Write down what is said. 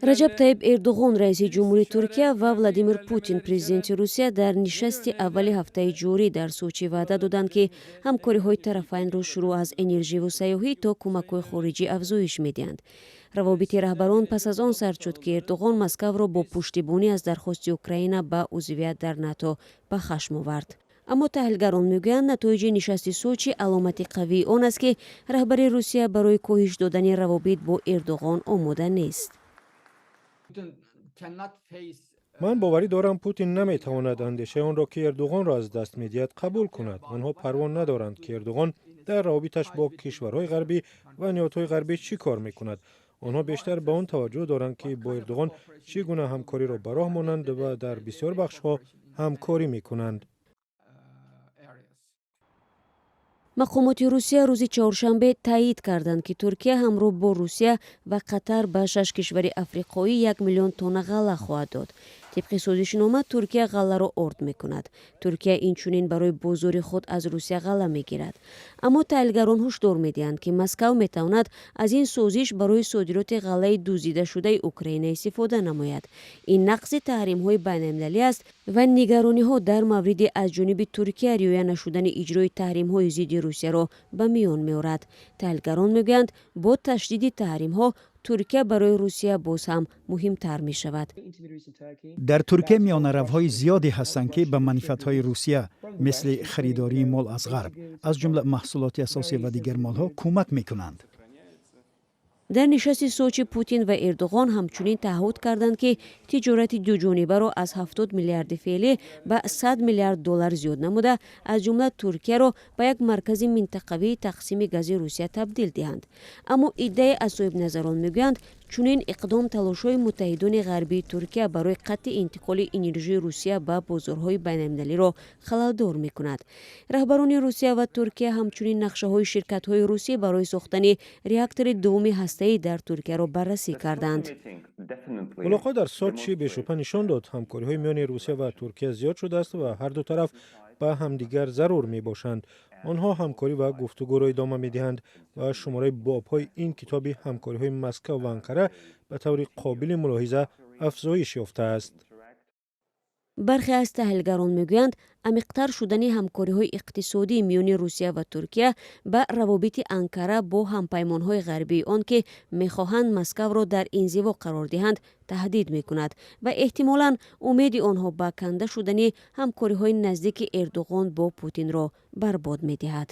Раҷаб Таиб Эрдуғон, раиси ҷумҳури Туркия, ва Владимир Путин, президенти Русия, дар нишасти аввали ҳафтаи ҷорӣ дар Сочи ваъда доданд, ки ҳамкориҳои тарафайнро шурӯъ аз энерживу сайёҳӣ то кӯмакҳои хориҷӣ афзоиш медиҳанд. Равобити раҳбарон пас аз он сард шуд, ки Эрдуғон Москавро бо пуштибонӣ аз дархости Украина ба узвият дар НАТО ба хашм овард. Аммо таҳлилгарон мегӯянд, натоиҷи нишасти Сочи аломати қавии он аст, ки раҳбари Русия барои коҳиш додани равобит бо Эрдуғон омода нест. Ман боварӣ дорам, Путин наметавонад андешаи онро, ки Эрдуғонро аз даст медиҳад, қабул кунад. Онҳо парво надоранд, ки Эрдуғон дар равобиташ бо кишварҳои ғарбӣ ва ниҳодҳои ғарбӣ чӣ кор мекунад. Онҳо бештар ба он таваҷҷӯҳ доранд, ки бо Эрдуғон чӣ гуна ҳамкориро ба роҳ монанд, ва дар бисёр бахшҳо ҳамкорӣ мекунанд. Мақомоти Русия рӯзи чоршанбе таъид карданд, ки Туркия ҳамроҳ бо Русия ва Қатар ба шаш кишвари африқоӣ 1 миллион тонна ғалла хоҳад дод. Тибқи созишнома, Туркия ғалларо орд мекунад. Туркия инчунин барои бозори худ аз Русия ғалла мегирад. Аммо таҳлилгарон ҳушдор медиҳанд, ки Москав метавонад аз ин созиш барои содироти ғаллаи дуздидашудаи Украина истифода намояд. Ин нақзи таҳримҳои байналмилалӣ аст ва нигарониҳо дар мавриди аз ҷониби Туркия риоя нашудани иҷрои таҳримҳои зидди Русияро ба миён меорад. Таҳлилгарон мегӯянд, бо ташдиди таҳримҳо Туркия барои Русия боз ҳам муҳимтар мешавад. Дар Туркия миёнаравҳои зиёде ҳастанд, ки ба манфиатҳои Русия, мисли харидории мол аз Ғарб, аз ҷумла маҳсулоти асосӣ ва дигар молҳо, кӯмак мекунанд. Дар нишасти Сочи Путин ва Эрдуғон ҳамчунин таъҳуд карданд, ки тиҷорати дуҷонибаро аз 70 миллиарди феълӣ ба 100 миллиард доллар зиёд намуда, аз ҷумла Туркияро ба як маркази минтақавии тақсими гази Русия табдил диҳанд. Аммо иддае аз соҳибназарон мегӯянд, чунин иқдом талошҳои муттаҳидони ғарбии Туркия барои қатъи интиқоли энержии Русия ба бозорҳои байналмилалиро халалдор мекунад. Раҳбарони Русия ва Туркия ҳамчунин нақшаҳои ширкатҳои русӣ барои сохтани реактори дуввуми ҳастаӣ дар Туркияро баррасӣ карданд. Мулоқот дар Сочи бешубҳа нишон дод, ҳамкориҳои миёни Русия ва Туркия зиёд шудааст ва ҳар ду тараф ба ҳамдигар зарур мебошанд. Онҳо ҳамкорӣ ва гуфтугӯро идома медиҳанд ва шумораи бобҳои ин китоби ҳамкориҳои Москав ва Анкара ба таври қобили мулоҳиза афзоиш ёфтааст. Бархе аз таҳлилгарон мегӯянд, амиқтар шудани ҳамкориҳои иқтисодӣ миёни Русия ва Туркия ба равобити Анкара бо ҳампаймонҳои ғарбии он, ки мехоҳанд Москавро дар инзиво қарор диҳанд, таҳдид мекунад ва эҳтимолан умеди онҳо ба канда шудани ҳамкориҳои наздики Эрдуғон бо Путинро барбод медиҳад.